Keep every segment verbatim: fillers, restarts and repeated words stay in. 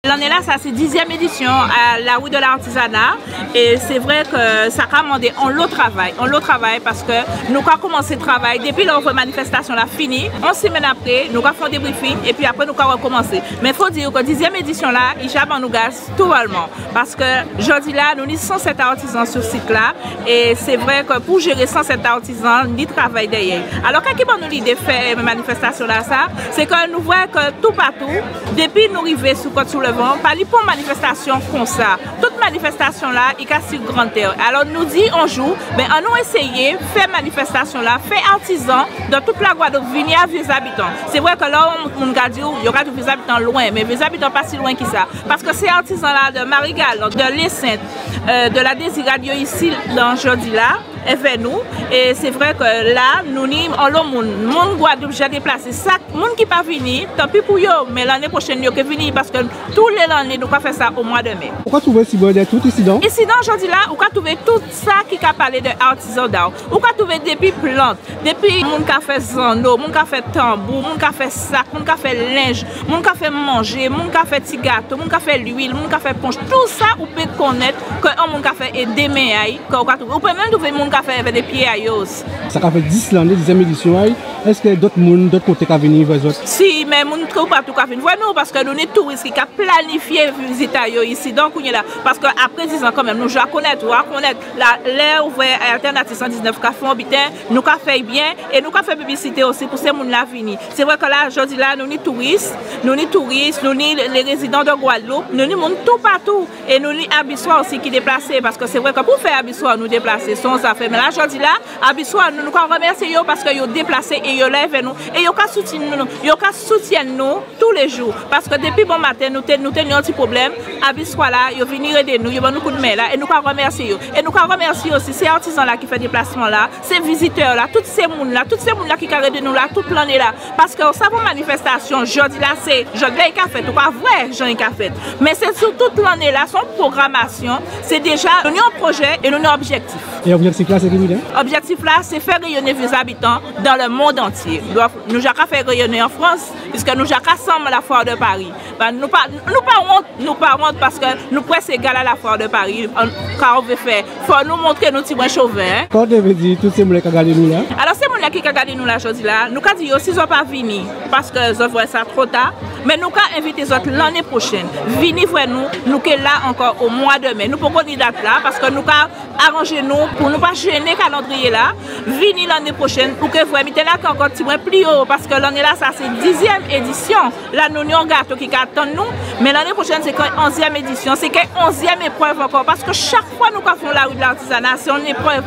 Lanné-la, sa sé dizyèm édisyon a la Rue de l'Artisanat. É sé vré ke sa ka mandé onlo travay, onlo travay, paske nou ka koumansé travay dépi lè ou vwè manifestasyon-la fini. On simenn apré, nou ka fè on débriefing, épi apré nou ka rèkoumansé. Mé fo di ke dizyèm édisyon-la, i ja ban nou gaz totalman. Paske jòdi-la, nou ni san sèt artizan sou sit-la. É sé vré ke pou jéré san sèt artizan, ni travay dèyè. Alò, sa ki ban nou lidé fè manifestasyon-lasa, sé ke nou vwè ke toupatou, dépi nou rivé sou Kòt sou Levan, pa ni pon manifestasyon konsa. Tout manifestasyon-la, i ka si Grande-Terre. Alò, nou di on jou, ben, annou éséyé fè manifestasyon-la, fè artizan, dan tout Lagwadloup, vini a Vieux-Habitants. Sé vré ke lè on moun ka di'w, yo ka di'w Vieux-Habitants lwen, mé Vieux-Habitants pa si lwen ki sa. Paske sé artizan-la de Marie-Galante, de Lesinte, euh, de la Désirade, yo isi la jòdi-la, èvè nou. É sé vré ke la, nou ni onlo moun, moun Gwadloup ja déplasé. Sa, moun ki pa vini, tanpi pou yo, mé lanné pwochèn, yo ké vini, paske tou lé lanné, nou ka fè sa o mwa de mé. Ou ka twouvé si bò dè tout isidan? Isidan, jòdi-la, ou ka twouvé tout sa ki ka palé dè artizan d'art. Ou ka twouvé dépi plant, dépi moun ka fè zanno, moun ka fè tanbou, moun ka fè sak, moun ka fè lenj, moun ka fè manjé, moun ka fè ti gato, moun ka fè lwil, moun ka fè ponch. Tou sa ou pé konnèt ke on moun ka fè é dé men a'y, ke ou ka twouvé. Ou pé menm twouvé moun ka fè avè dé pyé a yo osi. Sa ka fè dis lanné, dizyèm édisyon a'y. Èske dòt moun, dòt koté ka vini vwè zòt? Si, mé moun toupatou ka vin vwè nou, paske nou ni touris ki ka planifyé vizit a yo isi. Donk, kounyé-la, paske apré dis an kanmenm, nou ja konnèt, ou ja konnèt. La, lè ou vwè Alternative san diznèf ka fè on biten, nou ka fè'y byen, é nou ka fè piblisité osi pou sé moun-la vini. Sé vré ke la, jòdi-la, nou ni touris, nou ni touris, nou ni lé, lé rézidan de Gwadloup, nou ni moun toupatou, é nou ni Abiswa osi ki déplasé, paske sé vré ke pou fè Abiswa, nou déplasé, sé on zafè. Mé la, jòdi-la, Abiswa, nou, nou ka rèmèsyé yo paske yo déplasé é yo la èvè nou, é yo ka soutyenn nou, yo ka soutyenn nou tou lé jou. Paske dépi bon maten, nou té, nou té ni on ti pwoblèm, Abiswa-la, yo vini rédé nou, yo ban nou koudmen-la, é nou ka rèmèsyé yo. É nou ka rèmèsyé osi sé artizan-la ki fè déplasman-la, sé vizitè-la, tout sé moun-la, tout sé moun-la ki ka rédé nou la tout lanné-la. Paske ou sav on manifestasyon, jòdi-la sé, jòdi-la i ka fèt, ou pa vwè jan i ka fèt. Mé sé sou tout lanné-la, sé on pwogramasyon, sé déja, nou ni on pwojé é nou ni on objèktif. É objèktif-la, sé ki biten? Objèktif-la, sé fè réyoné Vieux-Habitants dans le monde entier. Donk, nou ja ka fè réyoné an Frans, piske nou ja ka sanm la Foire de Paris. Ben, nou pa, nou pa wont, nou pa wont paske nou prèske égal a la Foire de Paris. An, ka ou vé fè, fò nou montré nou tibwen chovin, en. Ka ou té vé di tout sé moun-la ka gadé nou la? Alò, sé moun-la ki ka gadé nou la jòdi-la, nou ka di yo, si zòt pa vini, paske zòt vwè sa two ta, mé nou ka envité zòt lanné pwochèn. Vini vwè nou, nou ké la ankò o mwa dè mé. Nou poko di dat-la, paske nou ka aranjé nou pou nou pa jéné kalandriyé-la. Vini lanné pwochèn, ou ké vwè, miten-la ké ankò tibwen pli wo, paske lanné-la, sa sé dizyèm édisyon. La, nou ni on gato ki ka atann nou, mé lanné pwochèn, sé ké onzyèm édisyon, sé ké onzyèm éprèv ankò, paske chak fwa nou ka fè on la Rue de l'Artisanat, sé on éprèv.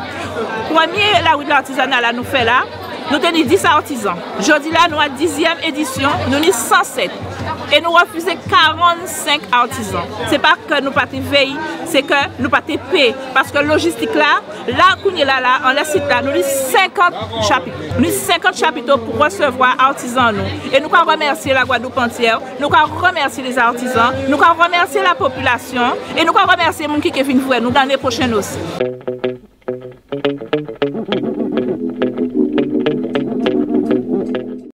Prèmyé la Rue de l'Artisanat la nou fè la, nou té ni dis artizan. Jòdi-la, nou a dizyèm édisyon, nou ni san sèt. É nou réfizé karannsenk artizan. Sé pa ké nou pa té véyé, sé ké nou pa té pé, paske lojistik-la, la, kounyé-la, la, anlè sit-la, nou ni senkant chapito. Nou ni senkant chapito pou rèsèvwa artizan nou. É nou ka rèmèsyé la Gwadloup antyè, nou ka rèmèsyé lé artizan, nou ka rèmèsyé la popilasyon, é nou ka rèmèsyé moun ki ké vin vwè nou lanné pwochèn osi.